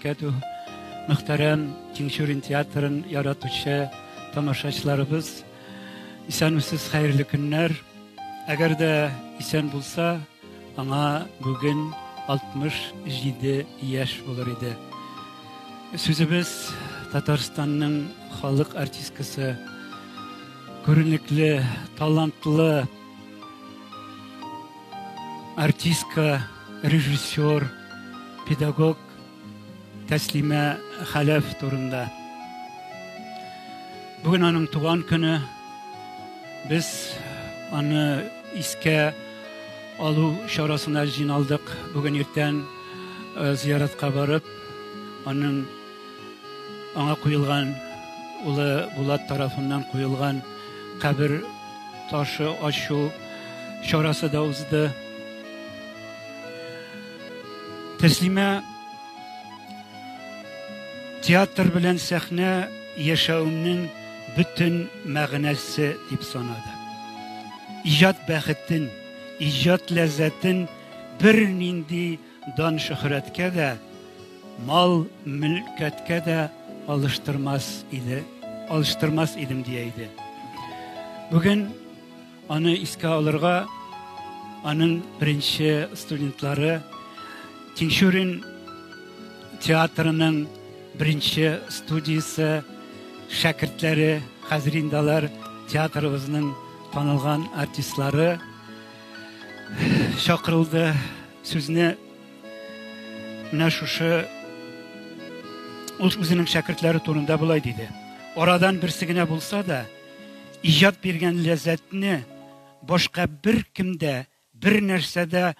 бәрәкәтүһ. Мөхтәрәм Тинчурин театрын яратучы тамашачыларыбыз, исәнмесез, хәерле көннәр. Әгәр дә исән булса, аңа бүген 67 яшь булыр иде. Сүзебез Татарстанның халык артисткасы, күренекле, талантлы артистка, режиссер, педагог Тәслимә Хәләф турында. Бүген аның туган көне. Без аны искә алу чарасына җыйналдык. Бүген иртән э, зияратка барып, аның аңа куелган улы Булат тарафыннан куелган кабер ташы ачу чарасы да узды. Тәслимә театр белән сәхнә яшәвемнең бөтен мәгънәсе дип санады. Иҗат бәхетен, иҗат ләззәтен бернинди дан-шөһрәткә дә, мал-мөлкәткә дә алыштырмас иде, алыштырмас идем дия иде. Бүген Аны искә алырга аның беренче студентлары Тинчурин театрының беренче студиясе шәкертләре, хәзер инде алар театрыбызның танылган артистлары чакырылды. Сүзне менә шушы ул үзенең шәкертләре турында болай диде. Арадан берсе генә булса да, Иҗат биргән ләззәтне башка беркем дә, бернәрсә дә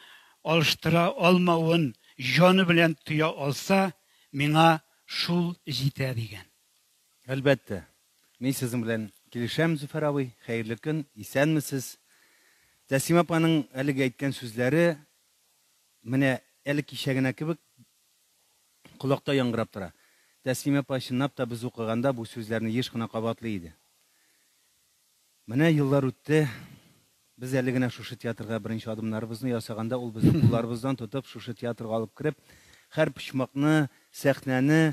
алыштыра алмавын җаны белән тоя алса, миңа шул җитә, дигән. Әлбәттә. Мин сезнең белән килешәм, Зөфәр абый. Хәерле көн, исәнмесез. Тәслимә апаның әлеге әйткән сүзләре менә әле кичә генә кебек Колакта яңгырап тора. Тәслимә апа, чынлап та, без укыганда бу сүзләрне еш кына кабатлый иде. Менә еллар үтте. Без әле генә шушы театрга беренче адымнарыбызны ясаганда, ул безне кулларыбыздан тотып, шушы театрга алып кереп, һәр почмакны, сәхнәне,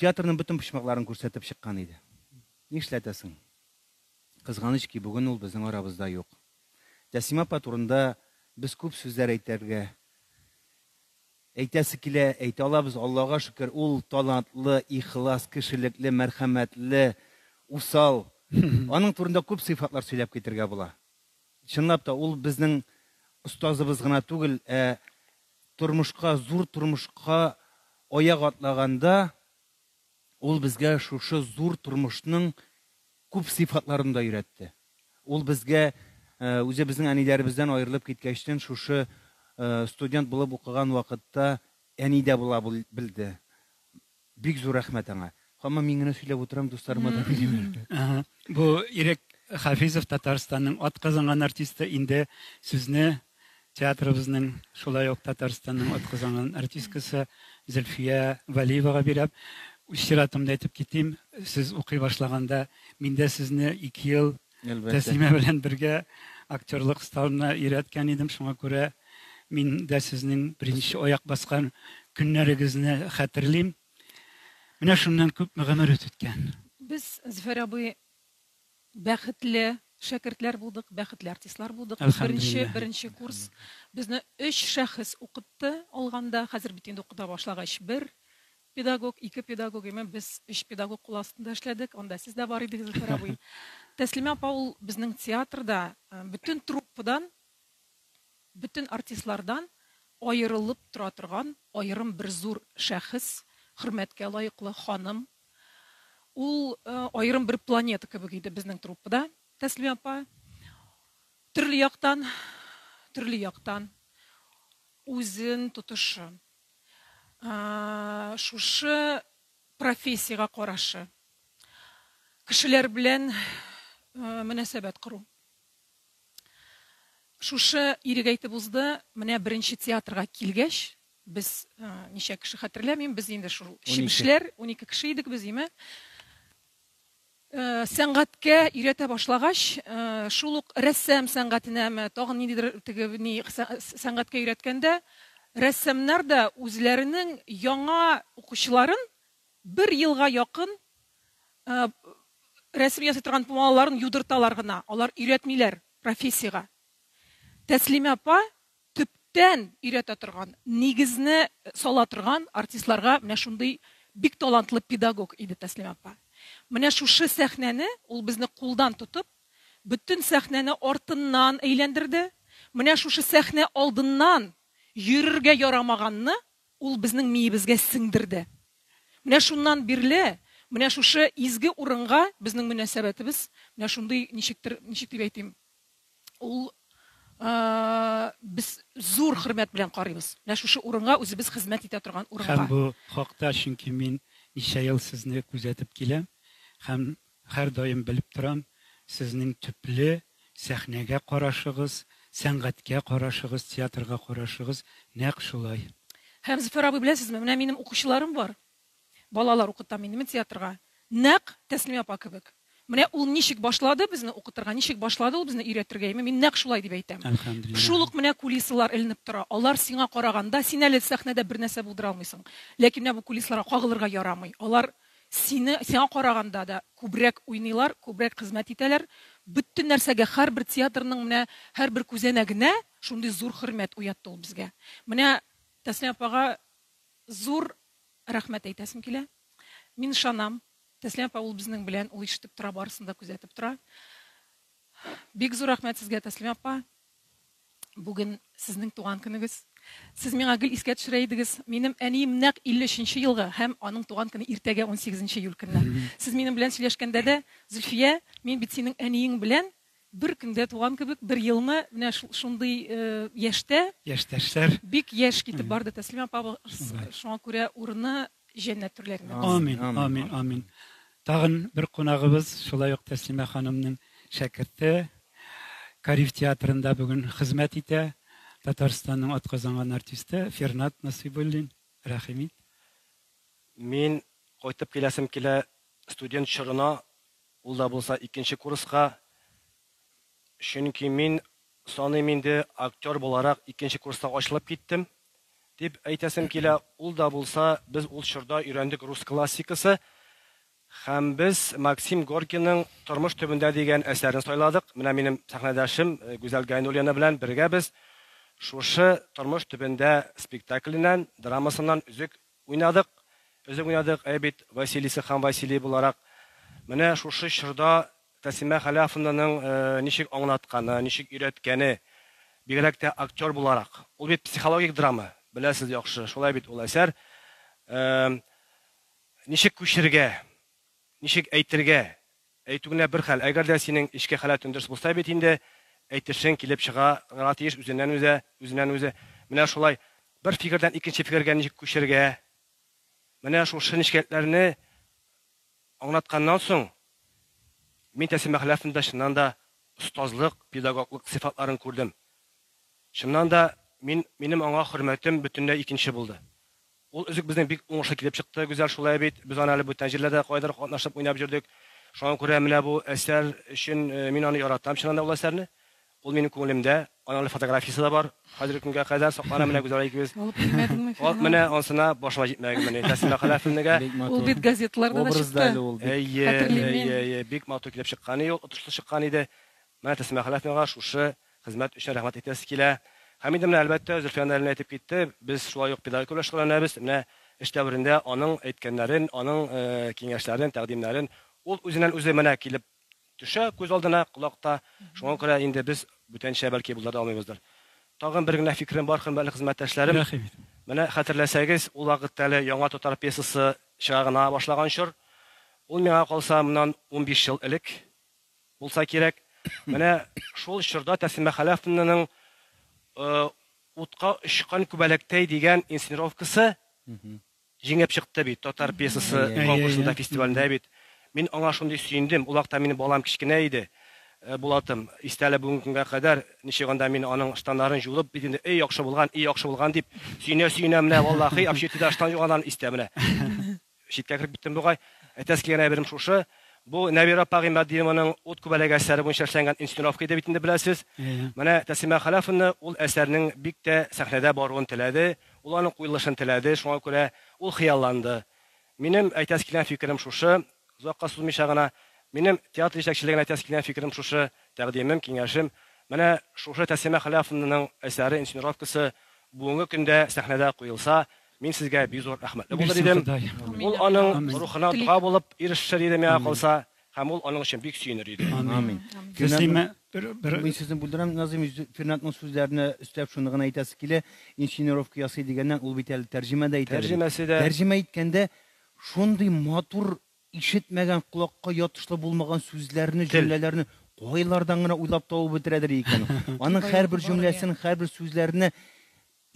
театрның бөтен почмакларын күрсәтеп чыккан иде. Нишләтәсең? Кызганыч ки, бүген ул безнең арабызда юк. Тәслимә апа турында без күп сүзләр әйтергә Әйтәсе килә, әйтә алабыз, Аллага шөкер, ул талантлы, ихлас, кешелекле, мәрхәмәтле, усал. Аның турында күп сыйфатлар сөйләп китергә була. Чынлап та, ул безнең остазыбыз гына түгел, ә тормышка, зур тормышка аяк атлаганда, Ул безгә шушы зур тормышның күп сыйфатларын да өйрәтте. Ул безгә үзебезнең әниләребездән аерылып киткәчтен шушы студент булып укыган вакытта әни дә була белде. Бик зур рәхмәт аңа. Һаман мин генә сөйләп утырам, дусларыма да бирим әле. Бу Ирек Хафизов, Татарстанның атказанган артисты, инде сүзне Театрыбызның, шулай ук Татарстанның атказанган артисткасы Зөлфия Вәлиевага бирәм. Үз чиратымда әйтеп китим, сез укый башлаганда мин дә сезне ике ел Тәслимә белән бергә актерлык осталыгына өйрәткән идем, шуңа күрә мин дә сезнең беренче аяк баскан көннәрегезне хәтерлим. Менә шуннан күпме гомер үткән. Без, Зөфәр абый, Бәхетле шәкертләр булдык, бәхетле артистлар булдык. Без беренче, беренче курс. Безне өч шәхес укытты алганда. Хәзер бит инде укыта башлагач бер педагог, ике педагог, әмма без өч педагог кул астында эшләдек. Анда сез дә бар идегез, Зөфәр абый. Тәслимә апа ул безнең театрда бөтен труппадан, бөтен артистлардан аерылып тора торган аерым бер зур шәхес, хөрмәткә лаеклы ханым. Ул аерым бер планета кебек иде безнең труппада, Тәслимә апа. Төрле яктан, төрле яктан үзен тотышы, шушы профессиягә карашы, кешеләр белән мөнәсәбәт кору. Шушы Ирек әйтеп узды, менә беренче театрга килгәч, без ничә кеше хәтерләмим, без инде шул чебешләр, 12 кеше идек без, име. Сәнгатькә өйрәтә башлагач, шул ук рәссам сәнгатенәме, тагын ниндидер теге ни сәнгатькә өйрәткәндә, рәссамнар да үзләренең яңа укучыларын бер елга якын рәсем ясый торган пумалаларын юдырталар гына, алар өйрәтмиләр профессиягә. Тәслимә апа төптән өйрәтә торган, нигезне сала торган артистларга менә шундый бик талантлы педагог иде Тәслимә апа. Менә шушы сәхнәне ул безне кулдан тотып, бөтен сәхнәне артыннан әйләндерде. Менә шушы сәхнә алдыннан йөрергә ярамаганны ул безнең миебезгә сеңдерде. Менә шуннан бирле, менә шушы изге урынга безнең мөнәсәбәтебез менә шундый ничектер, ничек дип әйтим, ул без зур хөрмәт белән карыйбыз. Менә шушы урынга үзебез хезмәт итә торган урынга. Һәм бу хакта, чөнки мин ничә ел сезне күзәтеп киләм һәм һәрдаим белеп торам, сезнең төпле сәхнәгә карашыгыз, сәнгатькә карашыгыз, театрга карашыгыз нәкъ шулай. Һәм Зөфәр абый, беләсезме, менә минем укучыларым бар. Балалар укытам мин театрга. Нәкъ Тәслимә апа кебек. Менә ул ничек башлады безне укытырга, ничек башлады ул безне өйрәтергә, мин нәкъ шулай дип әйтәм. Шул ук менә кулисалар эленеп тора. Алар сиңа караганда, син әле сәхнәдә бер нәрсә булдыра алмыйсың. Ләкин менә бу кулисларга кагылырга ярамый. Алар сине, сиңа караганда да күбрәк уйныйлар, күбрәк хезмәт итәләр. Бөтен нәрсәгә, һәрбер театрның менә һәрбер күзәнәгенә шундый зур хөрмәт уятты ул безгә. Менә Тәслимә апага зур рәхмәт әйтәсем килә. Мин ышанам, Тәслимә апа ул безнең белән, ул ишетеп тора, барысын да күзәтеп тора. Бик зур рәхмәт сезгә, Тәслимә апа. Бүген сезнең туган көнегез. Сез миңа гел искә төшерә идегез. Минем әнием нәкъ 53 елгы һәм аның туган көне иртәгә 18 июль көнне. Сез минем белән сөйләшкәндә дә, Зөлфия, мин бит синең әниең белән бер көндә туган кебек, бер елны менә шундый яшьтә. Яшьтәшләр. Бик яшь китеп барды Тәслимә апа, шуңа күрә урыны җәннәт түрләрендә. Амин, амин, амин. Тагын бер кунагыбыз, шулай ук Тәслимә ханымның шәкерте, Кариф театрында бүген хезмәт итә, Татарстанның атказанган артисты Фернат Насыйбуллин. Рәхим ит. Мин кайтып киләсем килә студент чорына, ул да булса икенче курска. Чөнки мин саныйм инде актер буларак икенче курста ачылып киттем дип әйтәсем килә. Ул да булса без ул чорда өйрәндек рус классикасы һәм без Максим Горькийның Тормыш төбендә дигән әсәрен сайладык. Менә минем сәхнәдәшем Гүзәл Гайнуллина белән бергә без шушы Тормыш төбендә спектакленнән, драмасыннан өзек уйнадык. Өзек уйнадык, әй бит Василиса һәм Василий буларак. Менә шушы чорда Тәслимә Хәләфовнаның ничек аңлатканы, ничек өйрәткәне, бигрәк тә актер буларак. Ул бит психологик драма, беләсез яхшы, шулай бит ул әсәр. Ничек күчергә, ничек әйтергә, әйтү генә бер хәл. Әгәр дә синең эчке халәтең дөрес булса бит инде, әйтешең килеп чыга тиеш үзеннән үзе, үзеннән үзе. Менә шулай бер фикердән икенче фикергә ничек күчергә. Менә шушы нечкәлекләрне аңлатканнан соң, мин Тәслимә Хәләфовнада чыннан да остазлык, педагоглык сыйфатларын күрдем. Чыннан да мин минем аңа хөрмәтем бөтенләй икенче булды. Ул өзек безнең бик уңышлы килеп чыкты, Гүзәл, шулай бит. Без аны әле бүтән җирләрдә кайдыр катнашып уйнап йөрдек. Шуңа күрә менә бу әсәр өчен мин аны яратам, чыннан да ул әсәрне. Ул минем күңелемдә, аның әле фотографиясе дә бар. Хәзерге көнгә кадәр саклана менә Гүзәл икебез. Алып килмәдеңме, Фернат? Менә ансына башыма җитмәгән менә Тәслимә Хәләфовнага. Ул бит газетларда да чыкты. Әйе, әйе, әйе, бик матур килеп чыккан иде, ул отышлы чыккан иде. Менә Тәслимә Хәләфовнага шушы хезмәт өчен рәхмәт әйтәсе килә. Һәм инде менә әлбәттә Зөлфия әле әйтеп китте, без шулай ук педагогика белән шөгыльләнәбез. Менә эш дәверендә аның әйткәннәрен, аның киңәшләрен, тәкъдимнәрен ул үзеннән үзе менә килеп төшә күз алдына, колакта. Шуңа күрә инде без бүтәнчә бәлки булдыра алмыйбыздыр. Тагын бер генә фикерем бар, хөрмәтле хезмәттәшләрем. Менә хәтерләсәгез, ул вакытта әле яңа татар пьесасы чыга гына башлаган чор. Ул миңа калса моннан 15 ел элек булса кирәк. Менә шул чорда Тәслимә Хәләфовнаның Утка очкан күбәләктәй дигән инсценировкасы җиңеп чыкты бит татар пьесасы конкурсында, фестивалендә бит. Мин аңа шундый сөендем. Ул вакытта минем балам кечкенә иде. Булатым, истә әле бүгенге көнгә кадәр, ничек анда мин аның штаннарын жуып бит инде, эй яхшы булган, эй яхшы булган дип сөенә-сөенә менә валлахи общежитиедә штан юганнарын истә менә. Читкә кереп киттем бугай. Әйтәсе килгән әйберем шушы. Бу Нәбирә апа Гыймаддинованың Ут күбәләге әсәре буенча эшләнгән инсценировка иде бит инде, беләсез. Менә Тәслимә Хәләфовна ул әсәрнең бик тә сәхнәдә баруын теләде, ул аның куелышын теләде, шуңа күрә ул хыялланды. Минем әйтәсе килгән фикерем шушы, озакка сузмыйча гына, минем театр җитәкчелегенә әйтәсе килгән фикерем шушы, тәкъдимем, киңәшем, менә шушы Тәслимә Хәләфовнаның әсәре, инсценировкасы бүгенге көндә сәхнәдә куелса, мин сезгә бик зур рәхмәтле булыр Бирсен идем. Ходай. Ул аның Амин. рухына дога булып ирешер иде миңа калса, һәм ул аның өчен бик сөенер иде. Амин. Тәслимә бер бер Мин сезне бүлдерәм, Назым, Фернандның сүзләренә өстәп шуны гына әйтәсе килә. Инсценировка ясый дигәннән ул бит әле тәрҗемә дә итә. Тәрҗемәсе дә. Тәрҗемә иткәндә шундый матур ишетмәгән, колакка ятышлы булмаган сүзләрне, Тел. җөмләләрне кайлардан гына уйлап табып бетерәдер икән. Аның һәрбер җөмләсен, һәрбер сүзләренә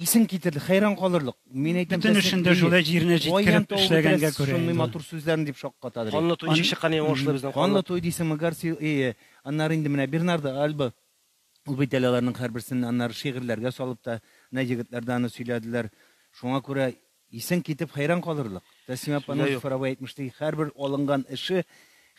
исең китерлек, хәйран калырлык. Мин әйтәм, Бөтен Тәслим, эшен дә шулай җиренә каян җиткереп табып эшләгәнгә бетерәсез күрә Шундый инде ул. матур сүзләрне дип шаккатадыр. Канлы туй ничек чыккан иң уңышлы безнең Канлы туй дисеңме, Гарси, аннары инде менә Бернардо Альба. Ул бит әле аларның һәрберсен аннары шигырьләргә салып та, менә егетләр дә аны сөйләделәр. Шуңа күрә исең китеп хәйран калырлык. Тәслимә апаның Сүздә юк. Зөфәр абый әйтмешли, һәрбер алынган эше,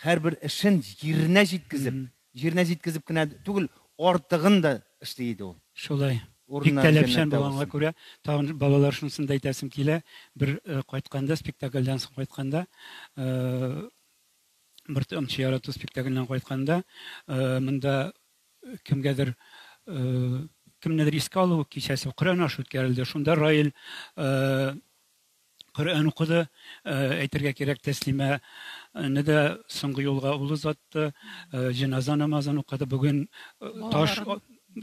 һәрбер эшен җиренә җиткезеп, җиренә җиткезеп кенә түгел, артыгын да эшли иде ул. Шулай. Бик Урыннары таләпчән җәннәттә булганга булсын. күрә, тагын балалар шунысын да әйтәсем килә. Бер кайтканда, спектакльдән соң кайтканда, бер тамчы ярату спектакленнән кайтканда, монда кемгәдер, кемнедер искә алу кичәсе Коръән ашы үткәрелде. Шунда Раил Коръән укыды. Әйтергә кирәк, Тәслимәне дә соңгы юлга ул озатты. Җеназа намазын укыды. Бүген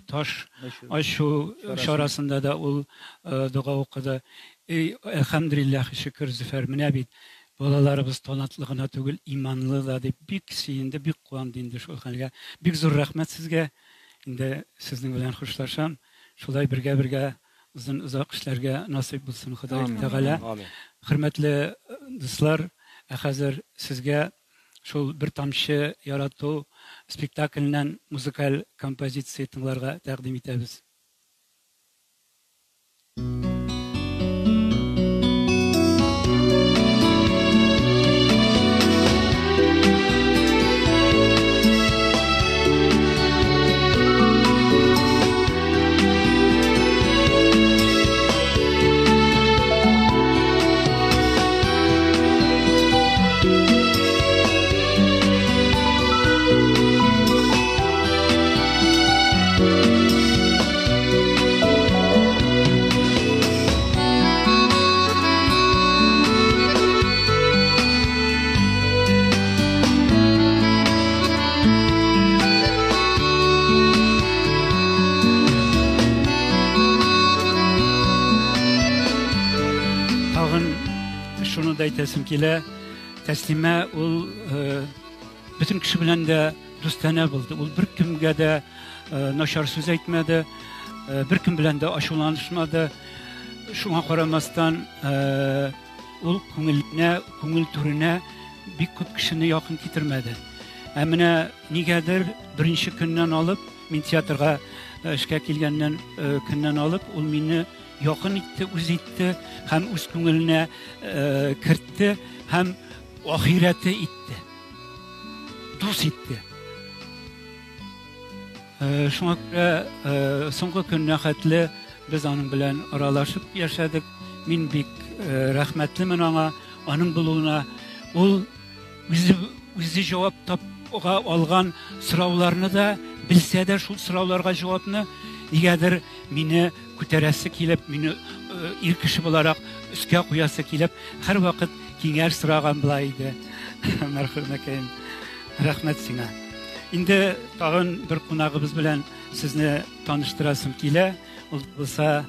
таш ачу чарасында да ул дога укыды. Эй, әлхәмдүлилләһ, шөкер, Зөфәр, менә бит балаларыбыз талантлы гына түгел, иманлы да дип бик сөенде, бик куанды инде шул хәлгә. Бик зур рәхмәт сезгә. Инде сезнең белән хушлашам. Шулай бергә-бергә озын озак эшләргә насыйп булсын Ходай Амин. Тәгалә. Амин. Хөрмәтле дуслар, ә хәзер сезгә шул бер тамчы ярату спектакленнән музыкаль композиция тыңларга тәкъдим итәбез. Тагын шуны да әйтәсем килә, Тәслимә ул бөтен кеше белән дә дустанә булды. Ул бер кемгә дә начар сүз әйтмәде, бер кем белән дә ачуланышмады. Шуңа карамастан, ул күңеленә, күңел түренә бик күп кешене якын китермәде. Ә менә нигәдер беренче көннән алып, мин театрга эшкә килгәннән көннән алып, ул мине якын итте, үз итте һәм үз күңеленә кертте һәм ахирәте итте. Дус итте. Шуңа күрә соңгы көннә хәтле без аның белән аралашып яшәдек. Мин бик рәхмәтлемен аңа, аның булуына. Ул үзе җавап тапга алган сорауларны да белсә дә, шул сорауларга җавапны нигәдер мине күтәрәсе килеп, мине ир кеше буларак өскә куясы килеп, һәрвакыт киңәш сораган була иде. Мәрхүмәкәем, рәхмәт сиңа. Инде тагын бер кунагыбыз белән сезне таныштырасым килә. Ул булса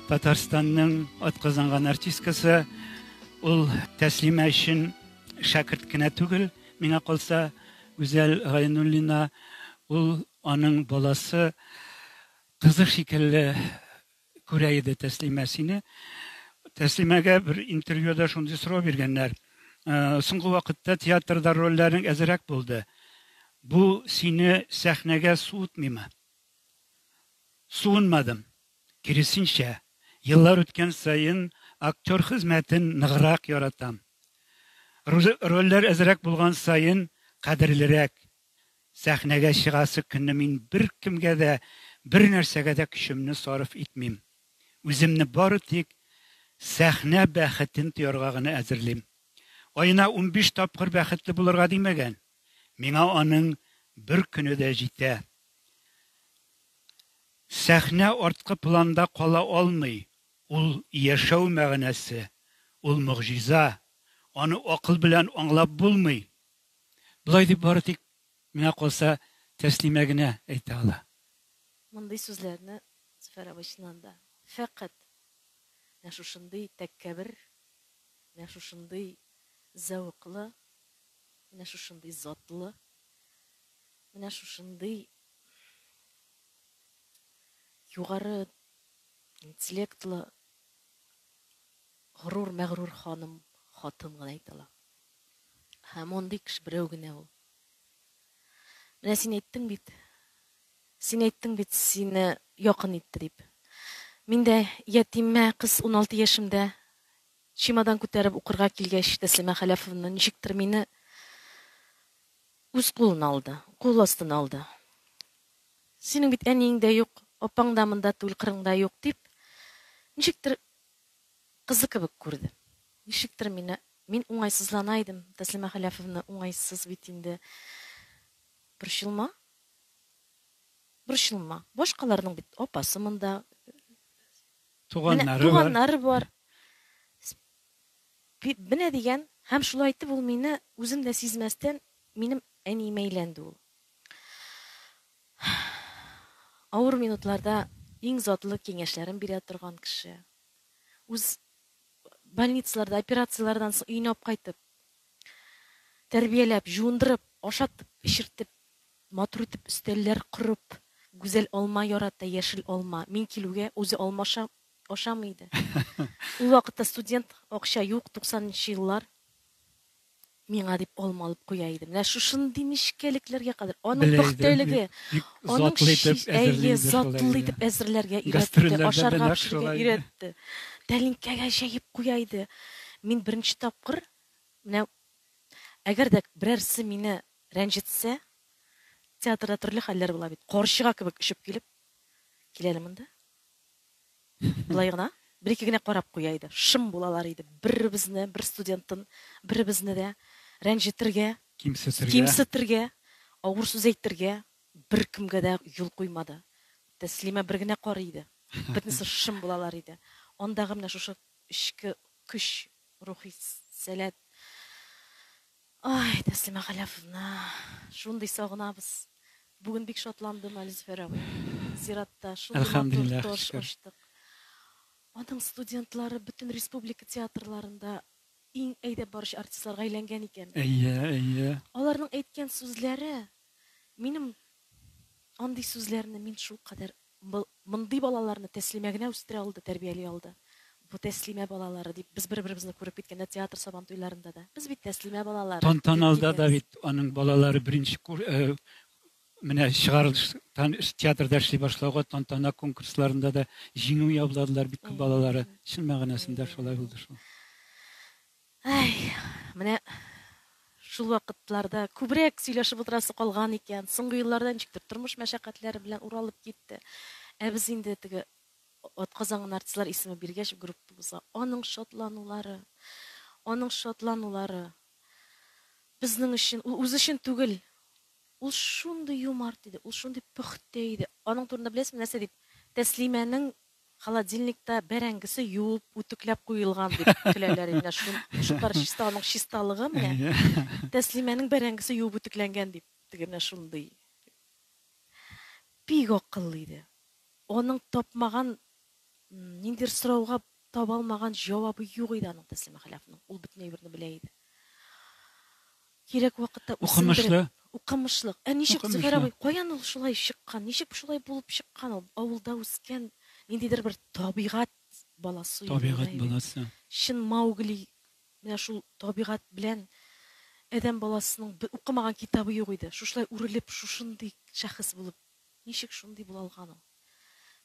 Татарстанның атказанган артисткасы. Ул Тәслимә өчен шәкерт кенә түгел, миңа калса, Гүзәл Гайнуллина, ул аның баласы, кызы шикелле күрә иде Тәслимә сине. Тәслимәгә бер интервьюда шундый сорау биргәннәр. Соңгы вакытта театрда рольләрең әзрәк булды. Бу сине сәхнәгә суытмыймы? Суынмадым. Киресенчә, еллар үткән саен актер хезмәтен ныграк яратам. Рольләр әзрәк булган саен кадерлерәк. Сәхнәгә чыгасы көнне мин беркемгә дә, бернәрсәгә дә көчемне сарыф итмим. Үземне бары тик сәхнә бәхетен тоярга гына әзерлим. Аена 15 тапкыр бәхетле булырга димәгән. Миңа аның бер көне дә җитә. Сәхнә арткы планда кала алмый. Ул яшәү мәгънәсе, ул могҗиза. Аны акыл белән аңлап булмый. Болай дип бары тик миңа калса Тәслимә генә әйтә ала. Мондый сүзләрне Зөфәр абый чыннан да фәкать менә шушындый тәккәбер, менә шушындый зәвыклы, менә шушындый затлы, менә шушындый югары интеллектлы, горур, мәгърур ханым, хатын гына әйтә ала. Һәм мондый кеше берәү генә ул. Менә син әйттең бит, син әйттең бит, сине якын итте дип. Мин дә ятимә кыз 16 яшемдә чемодан күтәреп укырга килгәч, Тәслимә Хәләфовна ничектер мине үз кулына алды, кул астына алды. Синең бит әниең дә юк, апаң да монда түгел, кырыңда юк дип, ничектер кызы кебек күрде. Ничектер мине, мин уңайсызлана идем, Тәслимә Хәләфовна уңайсыз бит инде. Борчылма. Борчылма. Башкаларның бит апасы монда, туганнары бар. Туганнары бар. Менә дигән, һәм шулай итеп ул мине үзем дә сизмәстән минем әниемә әйләнде ул. Авыр минутларда иң затлы киңәшләрен бирә торган кеше. Үз больницаларда, операцияләрдән соң өенә алып кайтып, тәрбияләп, жуындырып, ашатып, эчертеп, матур итеп өстәлләр корып, гүзәл алма ярата, яшел алма. Мин килүгә үзе алма ашамый иде. Ул вакытта студент, акча юк, 90 еллар. Миңа дип алма алып куя иде. Менә шушындый нечкәлекләргә кадәр. Аның пөхтәлеге, аның әйе, затлы итеп әзерләргә өйрәтте, ашарга пешерергә өйрәтте. Тәлинкәгә җәеп куя иде. Мин беренче тапкыр, менә әгәр дә берәрсе мине рәнҗетсә, театрда төрле хәлләр була бит. Карчыга кебек очып килеп, кил әле монда. Болай гына бер-ике генә карап куя иде. Шым булалар иде. Беребезне, бер студентын, беребезне дә рәнҗетергә, кимсетергә, авыр сүз әйтергә беркемгә дә юл куймады. Тәслимә бер генә карый иде. Бөтенесе шым булалар иде. Андагы менә шушы эчке көч, рухи сәләт. Ай, Тәслимә Хәләфовна, шундый сагынабыз. Бүген бик шатландым, әле Зөфәр абый. Зиратта шундый матур таш ачтык. Аның студентлары бөтен республика театрларында иң әйдәп баручы артистларга әйләнгән икән. Әйе, әйе. Аларның әйткән сүзләре, минем андый сүзләрне мин шулкадәр мондый балаларны Тәслимә генә үстерә алды, тәрбияли алды. Бу Тәслимә балалары дип без бер-беребезне күреп киткәндә театр сабантуйларында да. Без бит Тәслимә балалары. Тантаналда да бит аның балалары беренче менә чыгарылыштан театрда эшли башлауга тантана конкурсларында да җиңү яуладылар бик күп балалары. Чын мәгънәсендә шулай булды шул. Ай, менә шул вакытларда күбрәк сөйләшеп утырасы калган икән. Соңгы елларда ничектер тормыш мәшәкатьләре белән уралып китте. Ә без инде теге атказанган артистлар исеме биргәч группабызга, аның шатланулары, аның шатланулары безнең өчен, ул үзе өчен түгел. Ул шундый юмарт иде, ул шундый пөхтә иде. Аның турында беләсезме нәрсә дип? Тәслимәнең холодильникта бәрәңгесе юып, үтүкләп куелган дип көләләр иде. Менә шул чиста, аның чисталыгы менә. Тәслимәнең бәрәңгесе юып үтүкләнгән дип. Теге менә шундый. Бик акыллы иде. Аның тапмаган, ниндидер сорауга таба алмаган җавабы юк иде аның Тәслимә Хәләфовның. Ул бөтен әйберне белә иде. Кирәк вакытта Укымышлы. Укымышлык. Ә ничек Зөфәр абый, каян ул шулай чыккан? Ничек шулай булып чыккан ул? Авылда үскән ниндидер бер табигать баласы. Табигать баласы. Чын Маугли, менә шул табигать белән адәм баласының укымаган китабы юк иде. Шушылай үрелеп, шушындый шәхес булып, ничек шундый була алган ул?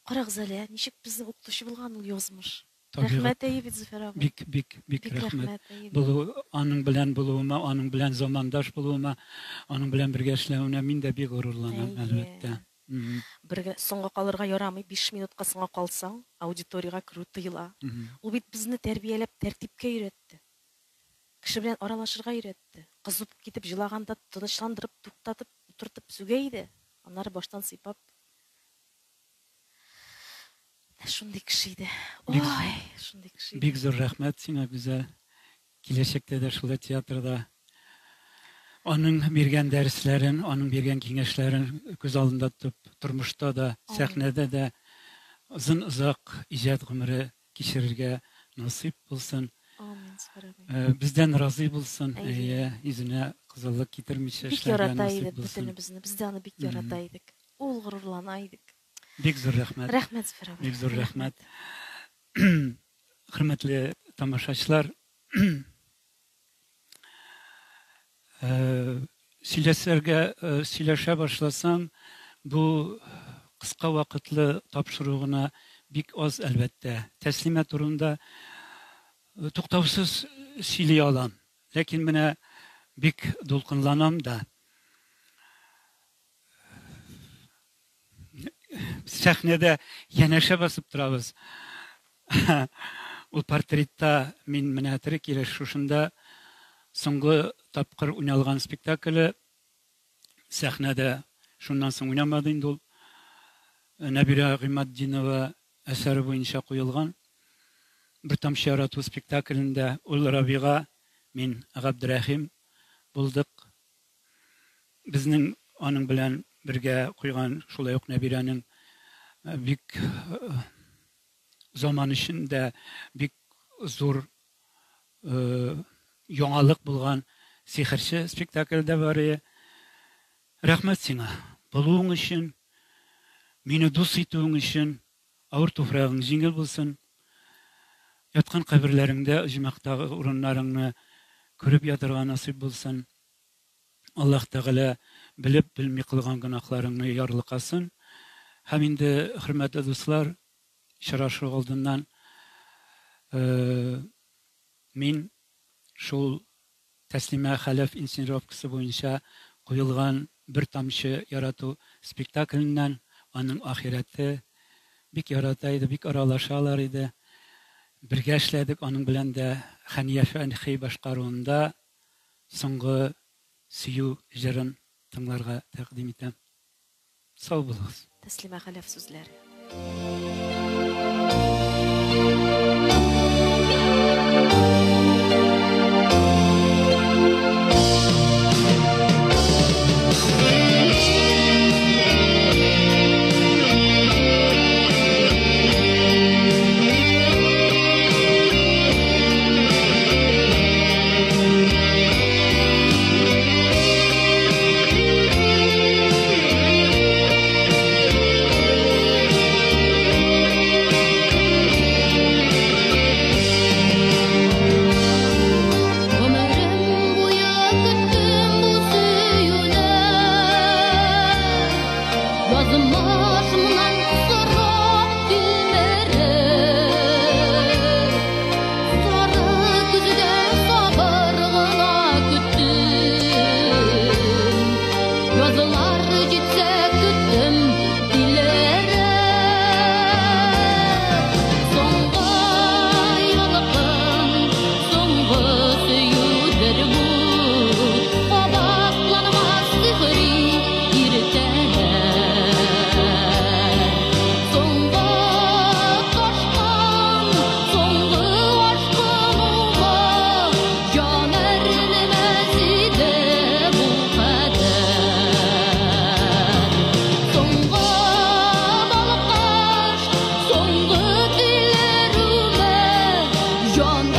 Карагыз әле, ничек безнең укытучы булган ул язмыш. Табигать. Рәхмәт әйе бит, Зөфәр абый. Бик, бик, бик Бик рәхмәт. рәхмәт, әйе бит. Булу, аның белән булуыма, аның белән замандаш булуыма, аның белән бергә эшләвенә мин дә бик горурланам, Әйе. әлбәттә. Бергә соңга калырга ярамый, 5 минутка соңга калсаң, аудиториягә керү тыела. Ул бит безне тәрбияләп, тәртипкә өйрәтте. Кеше белән аралашырга өйрәтте. Кызып китеп җылаганда тынычландырып, туктатып, утыртып сүгә иде. Аннары баштан сыйпап. Менә шундый кеше иде. Бик Ой, шундый кеше иде. Бик зур рәхмәт сиңа, Гүзәл. Киләчәктә дә шулай театрда аның биргән дәресләрен, аның биргән киңәшләрен күз алдында тотып, тормышта да, Амин. сәхнәдә дә озын-озак иҗат гомере кичерергә насыйп булсын. Амин, Зөфәр абый. Бездән разый булсын. Әйе. Әйе, йөзенә кызыллык китермичә Бик эшләргә ярата насыйп иде булсын. бөтенебезне. Без дә аны бик ярата идек. Ул горурлана идек. Бик зур рәхмәт. Рәхмәт, Зөфәр абый. Бик зур рәхмәт. Хөрмәтле тамашачылар, сөйләсәргә, сөйләшә башласаң, бу кыска вакытлы тапшыру гына бик аз, әлбәттә. Тәслимә турында туктаусыз сөйли алам. Ләкин менә бик дулкынланам да. Сәхнәдә янәшә басып торабыз. Ул портретта мин менә тере килеш шушында соңгы тапкыр уйналган спектакле сәхнәдә шуннан соң уйнамады инде ул. Нәбирә Гыйматдинова әсәре буенча куелган Бер тамчы ярату спектаклендә ул Рабига, мин Габдрәхим булдык. Безнең аның белән бергә куйган шулай ук Нәбирәнең бик заман эчендә бик зур яңалык булган сихерче спектакль дә бар иде. Рәхмәт сиңа булуың өчен, мине дус итүең өчен, авыр туфрагың җиңел булсын. Яткан каберләреңдә оҗмахтагы урыннарыңны күреп ятырга насыйп булсын. Аллаһ Тәгалә белеп белми кылган гөнаһларыңны ярлыкасын. Һәм инде, хөрмәтле дуслар, очрашу алдыннан мин шул Тәслимә Хәләф инсценировкасы буенча куелган Бер тамчы ярату спектакленнән аның ахирәте бик ярата иде, бик аралашалар иде. Бергә эшләдек аның белән дә Хәния Фәнхи башкаруында соңгы сөю җырын тыңларга тәкъдим итәм. Сау булыгыз. Тәслимә Хәләф сүзләре. Соңгы тилерүмә, җан